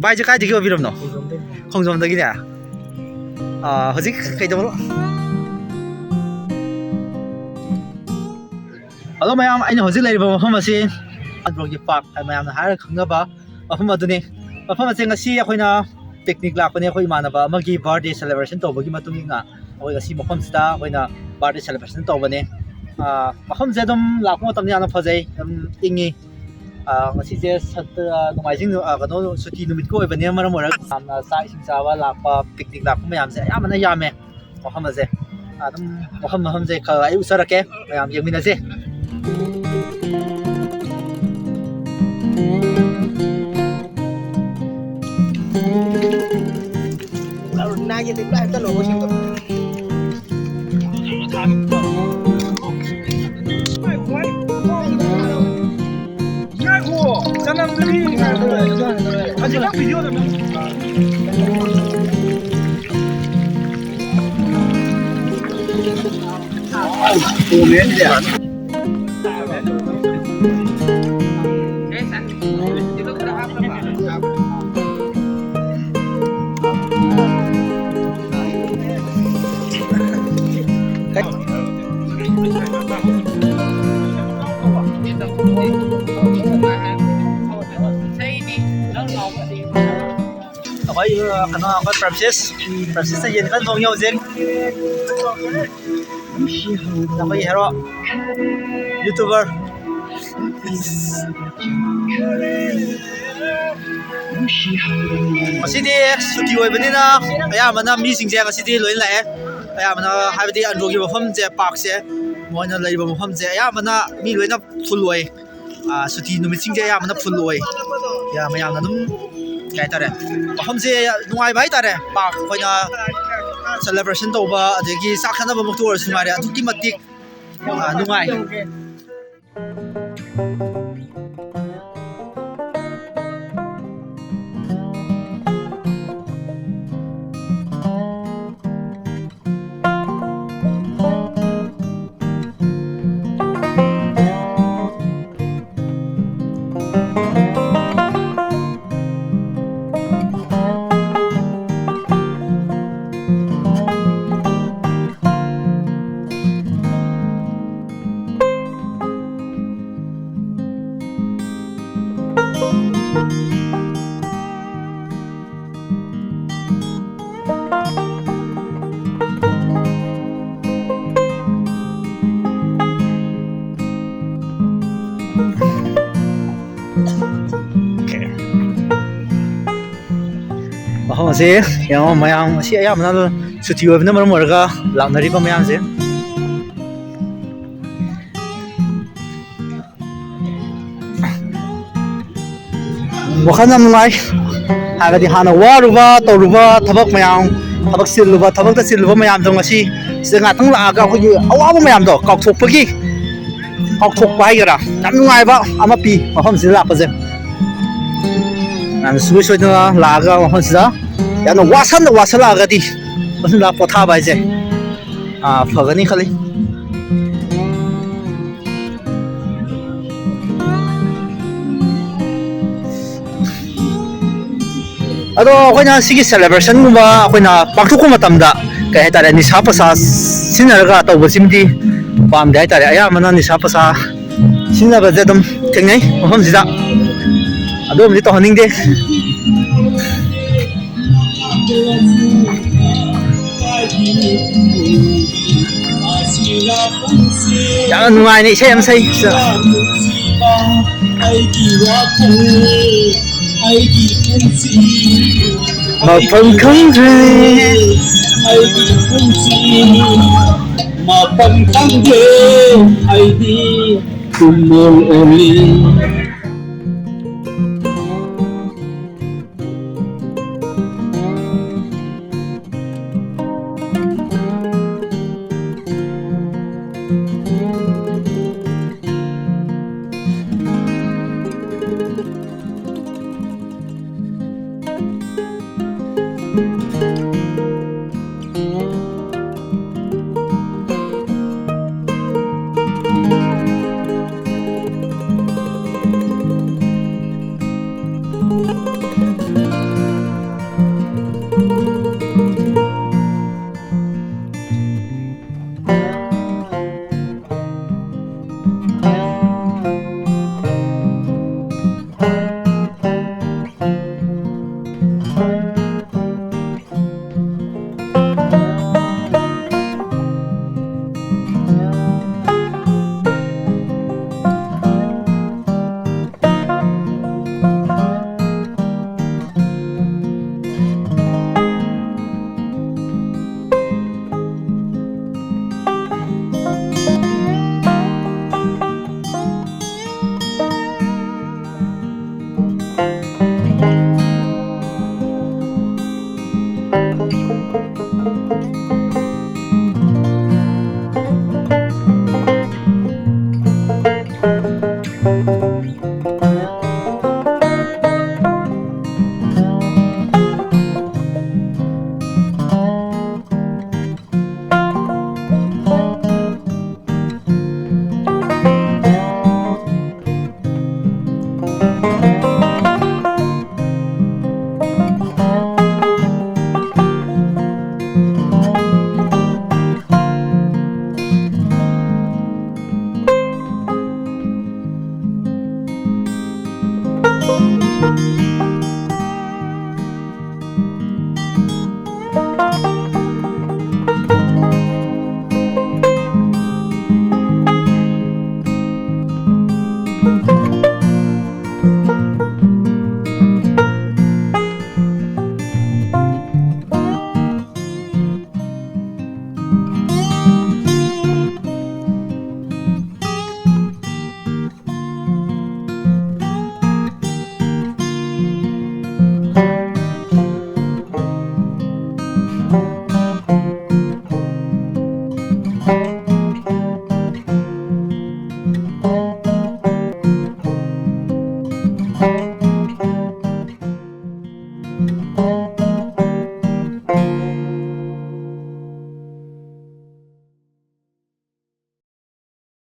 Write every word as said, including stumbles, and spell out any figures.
ꯚꯥꯏꯁꯦ ꯀꯥꯏꯗꯒꯤ ꯑꯣꯏꯕꯤꯔꯕꯅꯣ? ꯈꯣꯡꯖꯣꯝꯗꯒꯤꯅꯦ꯫ ꯑꯥ, ꯍꯧꯖꯤꯛ ꯀꯩꯗꯧꯕ? ꯍꯜꯂꯣ ꯃꯌꯥꯝ, ꯑꯩꯅ ꯍꯧꯖꯤꯛ ꯂꯩꯔꯤꯕ ꯃꯐꯝ ꯑꯁꯤ ꯑꯟꯗ꯭ꯔꯣꯒꯤ ꯄꯥꯔꯛ ꯍꯥꯏꯅ ꯃꯌꯥꯝꯅ ꯍꯥꯏꯔꯒ ꯈꯪꯅꯕ ꯃꯐꯝ ꯑꯗꯨꯅꯤ꯫ ꯃꯐꯝ ꯑꯁꯤ ꯉꯁꯤ ꯑꯩꯈꯣꯏꯅ ꯄꯤꯛꯅꯤꯛ ꯂꯥꯛꯄꯅꯦ, ꯑꯩꯈꯣꯏ ꯏꯃꯥꯟꯅꯕ ꯑꯃꯒꯤ ꯕꯥꯔꯗꯦ ꯁꯦꯂꯦꯕ꯭ꯔꯦꯁꯟ ꯇꯧꯕꯒꯤ ꯃꯇꯨꯡ ꯏꯟꯅ ꯑꯩꯈꯣꯏ ꯉꯁꯤ ꯃꯐꯝꯁꯤꯗ ꯑꯩꯈꯣꯏꯅ ꯕꯥꯔꯗꯦ ꯁꯦꯂꯦꯕ꯭ꯔꯦꯁꯟ ꯇꯧꯕꯅꯦ꯫ ꯑꯥ, ꯃꯐꯝꯁꯦ ꯑꯗꯨꯝ ꯂꯥꯛꯄ ꯃꯇꯝꯗ ꯌꯥꯝꯅ ꯐꯖꯩ, ꯑꯗꯨꯝ ꯏꯪꯉꯤ꯫ ꯑꯥ, ꯉꯁꯤꯁꯦ ꯁꯠ-, ꯑꯥ, ꯅꯣꯡꯃꯥꯏꯖꯤꯡ ꯅꯨ-, ꯑꯥ, ꯀꯩꯅꯣ, ꯁꯨꯇꯤ ꯅꯨꯃꯤꯠꯀ ꯑꯣꯏꯕꯅꯤꯅ ꯃꯔꯝ ꯑꯣꯏꯔꯒ ꯌꯥꯝꯅ ꯆꯥꯛ ꯏꯁꯤꯡ ꯆꯥꯕ ꯂꯥꯛꯄ, ꯄꯤꯛꯅꯤꯛ ꯂꯥꯛꯄ ꯃꯌꯥꯝꯁꯦ ꯑꯌꯥꯝꯕꯅ ꯌꯥꯝꯃꯦ꯫ ꯃꯐꯝ ꯑꯁꯦ ꯑꯗꯨꯝ, ꯃꯐꯝ ꯃꯐꯝꯁꯦ ꯈꯔ ꯑꯩ ꯎꯠꯆꯔꯛꯀꯦ, ꯃꯌꯥꯝ ꯌꯦꯡꯃꯤꯟꯅꯁꯦ꯫ ꯑꯩꯈꯣꯏ, ꯑ, ꯀꯩꯅꯣ, ꯑꯩꯈꯣꯏ ꯄ꯭ꯔꯦꯝꯁꯤꯁ, ꯄ꯭ꯔꯦꯝꯁꯤꯁꯅ ꯌꯦꯟ ꯀꯟꯅ ꯊꯣꯡꯉꯤ ꯍꯧꯖꯤꯛ꯫ ꯑꯩꯈꯣꯏ ꯍꯦꯔꯣ, YouTuber꯫ ꯉꯁꯤꯗꯤ ꯁꯨꯇꯤ ꯑꯣꯏꯕꯅꯤꯅ ꯑꯌꯥꯝꯕꯅ ꯃꯤꯁꯤꯡꯁꯦ ꯉꯁꯤꯗꯤ ꯂꯣꯏ ꯂꯥꯛꯑꯦ꯫ ꯑꯌꯥꯝꯕꯅ ꯍꯥꯏꯕꯗꯤ ꯑꯟꯗ꯭ꯔꯣꯒꯤ ꯃꯐꯝꯁꯦ, ꯄꯥꯔꯛꯁꯦ, ꯃꯣꯏꯅ ꯂꯩꯔꯤꯕ ꯃꯐꯝꯁꯦ ꯑꯌꯥꯝꯕꯅ ꯃꯤ ꯂꯣꯏꯅ ꯐꯨꯜ ꯑꯣꯏ꯫ ꯑꯥ, ꯁꯨꯇꯤ ꯅꯨꯃꯤꯠꯁꯤꯡꯁꯦ ꯑꯌꯥꯝꯕꯅ ꯐꯨꯜ ꯑꯣꯏ꯫ ꯌꯥꯝ, ꯃꯌꯥꯝꯅ ꯑꯗꯨꯝ, ꯀꯩ ꯍꯥꯏꯇꯥꯔꯦ, ꯃꯐꯝꯁꯦ ꯅꯨꯡꯉꯥꯏꯕ ꯍꯥꯏꯇꯥꯔꯦ꯫ ꯄꯥꯔꯛ ꯑꯩꯈꯣꯏꯅ ꯁꯦꯂꯦꯕ꯭ꯔꯦꯁꯟ ꯇꯧꯕ, ꯑꯗꯒꯤ ꯆꯥꯛ ꯆꯥꯅꯕꯃꯛꯇ ꯑꯣꯏꯔꯁꯨ ꯉꯥꯏꯔꯦ, ꯑꯗꯨꯛꯀꯤ ꯃꯇꯤꯛ, ꯑꯥ, ꯅꯨꯡꯉꯥꯏ꯫ ꯁꯦ ꯌꯦꯡꯉꯣ, ꯃꯌꯥꯝ ꯑꯁꯤ ꯑꯌꯥꯝꯕꯅ ꯁꯨꯇꯤ ꯑꯣꯏꯕꯅ ꯃꯔꯝ ꯑꯣꯏꯔꯒ ꯂꯥꯛꯅꯔꯤꯕ ꯃꯌꯥꯝꯁꯦ꯫ ꯋꯥꯈꯜ ꯌꯥꯝ ꯅꯨꯡꯉꯥꯏ꯫ ꯍꯥꯏꯕꯗꯤ ꯍꯥꯟꯅ ꯋꯥꯔꯨꯕ ꯇꯧꯔꯨꯕ ꯊꯕꯛ ꯃꯌꯥꯝ, ꯊꯕꯛ ꯆꯤꯜꯂꯨꯕ, ꯊꯕꯛꯇ ꯆꯤꯜꯂꯨꯕ ꯃꯌꯥꯝꯗꯣ ꯉꯁꯤ ꯁꯤꯗ ꯉꯥꯛꯇꯪ ꯂꯥꯛꯑꯒ ꯑꯩꯈꯣꯏꯒꯤ ꯑꯋꯥꯕ ꯃꯌꯥꯝꯗꯣ ꯀꯥꯎꯊꯣꯛꯄꯒꯤ, ꯀꯥꯎꯊꯣꯛꯄ ꯍꯥꯏꯒꯦꯔꯥ, ꯌꯥꯝ ꯅꯨꯡꯉꯥꯏꯕ ꯑꯃ ꯄꯤ ꯃꯐꯝꯁꯤꯗ ꯂꯥꯛꯄꯁꯦ꯫ ꯌꯥꯝꯅ ꯁꯨꯡꯁꯣꯏ ꯁꯣꯏꯗꯅ ꯂꯥꯛꯑꯒ ꯃꯐꯝꯁꯤꯗ ꯌꯥꯝꯅ ꯋꯥꯁꯟꯅ ꯋꯥꯁꯜꯂꯛꯑꯒꯗꯤ ꯃꯐꯝꯁꯤꯗ ꯄꯣꯊꯥꯕ ꯍꯥꯏꯁꯦ, ꯑꯥ, ꯐꯒꯅꯤ ꯈꯜꯂꯤ꯫ ꯑꯗꯣ ꯑꯩꯈꯣꯏꯅ ꯁꯤꯒꯤ celebration ꯒꯨꯝꯕ ꯑꯩꯈꯣꯏꯅ ꯄꯥꯡꯊꯣꯛꯄ ꯃꯇꯝꯗ, ꯀꯩ ꯍꯥꯏꯇꯥꯔꯦ, ꯅꯤꯁꯥ ꯄꯁꯥ ꯁꯤꯖꯤꯟꯅꯔꯒ ꯇꯧꯕꯁꯤꯃꯗꯤ ꯄꯥꯝꯗꯦ ꯍꯥꯏꯇꯥꯔꯦ꯫ ꯑꯌꯥꯝꯕꯅ ꯅꯤꯁꯥ ꯄꯁꯥ ꯁꯤꯖꯤꯟꯅꯕꯁꯦ ꯑꯗꯨꯝ ꯊꯦꯡꯅꯩ ꯃꯐꯝꯁꯤꯗ꯫ ꯑꯗꯨꯝꯗꯤ ꯇꯧꯍꯟꯅꯤꯡꯗꯦ꯫ ꯌꯥꯝꯅ ꯅꯨꯡꯉꯥꯏꯅ ꯏꯁꯩ ꯑꯃ ꯁꯛꯏ꯫ ꯑꯩꯒꯤ ꯋꯥꯈꯜ, ꯑꯩꯒꯤ ꯄꯨꯟꯁꯤ, ꯃꯐꯝ ꯈꯪꯗ꯭ꯔꯦ꯫ ꯑꯩꯒꯤ ꯄꯨꯟꯁꯤ, ꯃꯐꯝ ꯈꯪꯗꯦ꯫ ꯑꯩꯗꯤ ꯇꯨꯝꯃꯣꯜ ꯑꯣꯜꯂꯤ꯫